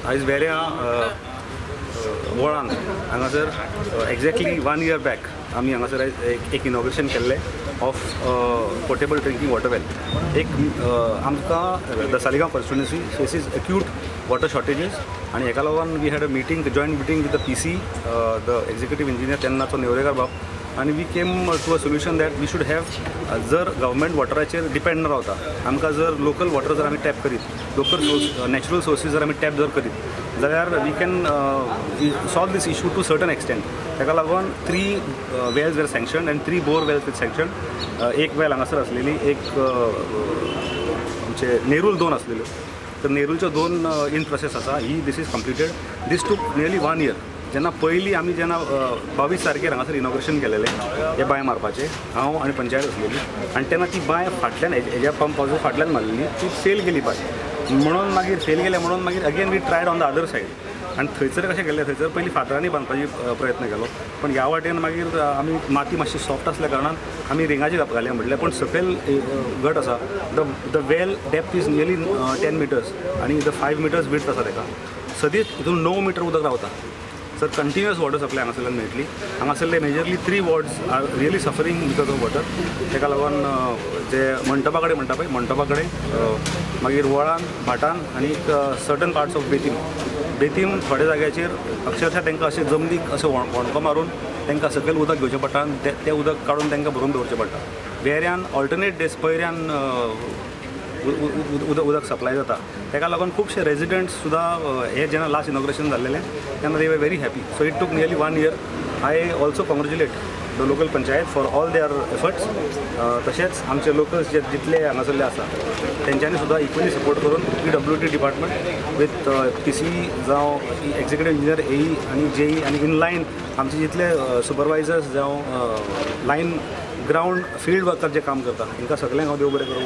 आयज वेऱ्या वळान हांगासर exactly 1 year back आमी हांगासर आयज एक इनॉग्रेशन केल्लें of portable drinking water well. एक आमकां the Saligao constituency faces acute water shortages आनी हेका लागून we had a meeting, joint meeting with the PC, the executive engineer तेन्नाचो नेवरेकार बाब, आनी we came to a solution that we should have, जर government वॉटराचेर depend न रावता आमकां जर लोकल वॉटर जर आमी टॅप करीत, लोकल सोर्स नॅचरल सोर्सीस जर आमी टॅप जर करीत जाल्यार we can solve this issue to certain extent. ताका लागून 3 wells were sanction and 3 bore wells with sanction. एक वेल हांगासर आसलेली, एक आमचे नेरूल 2 आसलेल्यो, तर नेरूलच्यो 2 इन प्रोसेस आसा. ही this is completed. This took nearly 1 year. जेन्ना पयलीं आमी जेन्ना 22 तारखेर हांगासर इनॉग्रेशन केलेलें हे बांय मारपाचें, हांव आनी पंचायत आसलेली, आनी तेन्ना ती बांय फाटल्यान हेज्या पंपाचो फाटल्यान मारलेली, ती फेल गेली बांय. म्हणून मागीर फेल गेले म्हणून मागीर again we tried on the other side. आनी थंयसर कशें केल्लें, थंयसर पयलीं फातरांनी बांदपाची प्रयत्न केलो, पण ह्या वाटेन मागीर आमी माती मातशी सॉफ्ट आसल्या कारणान आमी रिंगाची घालया म्हटलें, पूण सकयल गट आसा. The well depth is nearly 10 meters आनी the 5 metres width आसा. ताका सदींच हितून 9 मिटर उदक रावता. सर कंटिन्युअस वॉटर सप्लाय हांगासरल्यान मेळटली. हांगासरले majorly 3 wards are really suffering because of water. ताका लागून जे मंटपा कडेन म्हणटा पळय, मंटपा कडेन, मागीर वळान, भाटान आनी certain parts of Betim. Betim थोड्या जाग्याचेर अक्षरशः तांकां अशें जमनीक अशें होणको मारून तांकां सकयल उदक घेवचें पडटा आनी तें उदक काडून तांकां भरून दवरचें पडटा. वेऱ्यान ऑल्टरनेट डेज पयऱ्यान उदक सप्लाय जाता. ताका लागून खुबशे रेजिडंट्स सुद्दां हे जेन्ना लास्ट इनॉग्रेशन जाल्लेलें तेन्ना they were very happy. So it took nearly 1 year. I also congratulate the local panchayat for all their efforts. तशेंच आमचे लोकल्स जे जितले हांगासरले आसा तेंच्यांनी सुद्दां इक्वली सपोर्ट करून PWD department with PC जावं एक्झिक्युटीव इंजिनियर एई आनी जेई आनी इनलायन आमचे जितले सुपरवायजर्स जावं लायन ग्रावंड फिल्ड वर्कर जे काम करता तांकां सगळ्यांक हांव देव बरें करूं.